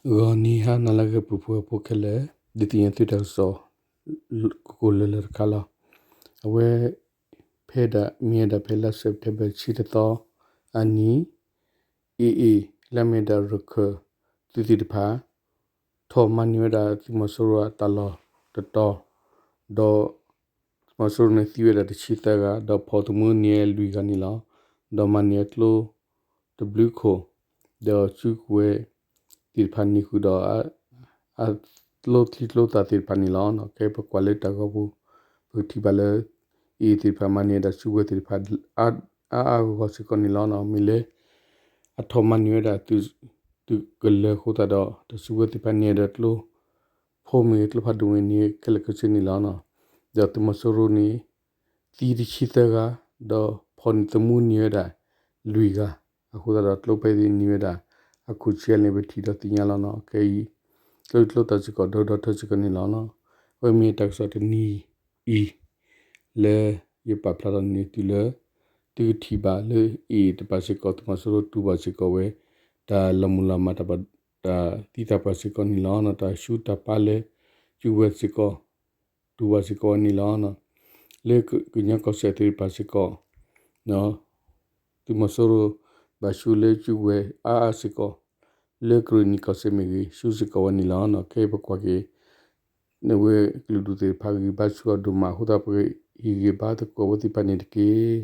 ဂီၤနံၤဟါနၤလၢအဂ့ၤ ပုၢ်ဖိဝဲၢ်ဖိခဲလၢာ်, ဒုးသ့ၣ်ညါသုတၢ်ကစီၣ် ကိၣ်လၢလၢတခါလီၤ. အဝဲ ဖဲဒၣ် မ့ၢ်ဝဲဒၣ်ဖဲလါ September တဆံတသီ အနံၤ AA လၢအမ့ၢ်ဒၣ်ရခၢၣ်သုးသ့ၣ်တဖၣ် ထီၣ်မၤန့ၢ်ဝဲဒၣ်သုးမီၤစိရိၤအတၢ်လီၢ်တတီၤ, ဒီး သုးမီၤစိရိၤန့ၣ်သံဝဲဒၣ်တဆံသၢဂၤ, ဒီးဖီၣ်သမူန့ၢ်လွံၢ်ဂၤန့ၣ်လီၤ. ဒီးမၤန့ၢ်အကျိတဘျုးခိၣ်, ဒီးစုကဝဲၤသ့ၣ်တဖၣ်န့ၢ်ဃုာ်ဒီး အကျိချံကျိသၣ်သ့ၣ်တဖၣ်န့ၣ်လီၤ. ခဲအံၤပကွၢ်လၢတၢ်ဂီၤပူၤ ပကထံၣ်ဘၣ်လၢ AA သ့ၣ်တဖၣ်မၤန့ၢ်ဝဲဒၣ်စုကဝဲၤသ့ၣ်တဖၣ် အါအါဂီၢ်ဂီၢ်စ့ၢ်ကီးန့ၣ်လီၤ. မ့ၢ်လၢ အထီၣ်မၤန့ၢ်ဝဲဒၣ် သုးကလၢၤအဃိသတးဒီး တၢ်စုကဝဲၤသ့ၣ်တဖၣ်န့ၢ်ဒီးကျိဖိမ့ၢ်ဂ့ၤ ကျိဖးဒိၣ်မ့ၢ်ဂ့ၤန့ၣ် ခဲလၢာ်ခဲဆ့န့ၣ်လီၤ. ဒီးသုးမီၤစိရိၤန့ၣ် သံတဆံသၢဂၤ, ဒီးဖီၣ်န့ၢ်သမူန့ၢ်ဝဲဒၣ် လွံၢ်ဂၤ, အဃိသတးဒီးကျိဖးဒိၣ်န့ၢ်ဝဲဒၣ် အခိၣ်ဆံးန့ၣ် ပထံၣ်ဒီးသ့ၣ်ညါလီၤနီၤ. ခဲအံၤ ကျိချံကျိသၣ်စ့ၢ်ကီး ဒီဒီထၢစ့ၢ်ကီးန့ၣ်လီၤ. အဝဲမ့ၢ်တၢ်ကစီၣ်တနံၤအံၤ လၢယပာ်ဖျါထီၣ်န့ၢ်သုလၢ သုကထံၣ်ဘၣ်လၢ AA တဖၣ်စ့ၢ်ကီး သုးမီၤစိရိၤတူၢ်ဘၣ်စ့ၢ်ကီးဝဲ တၢ်လီၤမုၢ်လီၤမၢ် တၢ်သံတၢ်ပှၢ်စ့ၢ်ကီးန့ၣ်လီၤ. တၢ်ဆူးတၢ်ပာ်လၢ စုကဝဲၤစ့ၢ်ကီး တူၢ်ဘၣ်စ့ၢ်ကီးဝဲန့ၣ်လီၤ. လၢကညီကီၢ်စဲၣ်သ့ၣ်တဖၣ်စ့ၢ်ကီး သုးမီၤစိရိၤ ဘၣ်ဆူလၢစုကဝဲၤအါအါစ့ၢ်ကီး, လၢကရ့ၣ်နံၣ်ကီၢ်စဲၣ်မ့ၢ်ဂ့ၤ ဆူစ့ၢ်ကီးဝဲန့ၣ်လီၤ. ခဲအံၤပကွၢ်က့ၤ နဝဲကလုာ်ဒူၣ်သ့ၣ်တဖၣ်ဂံၢ်ဘါဆူအီၤဒိၣ်မးအဃိသတး ပကဟ့ၣ်ဂံၢ်ဘါသကိးဝဲသ့ၣ်တဖၣ်န့ၣ်တက့ၢ်.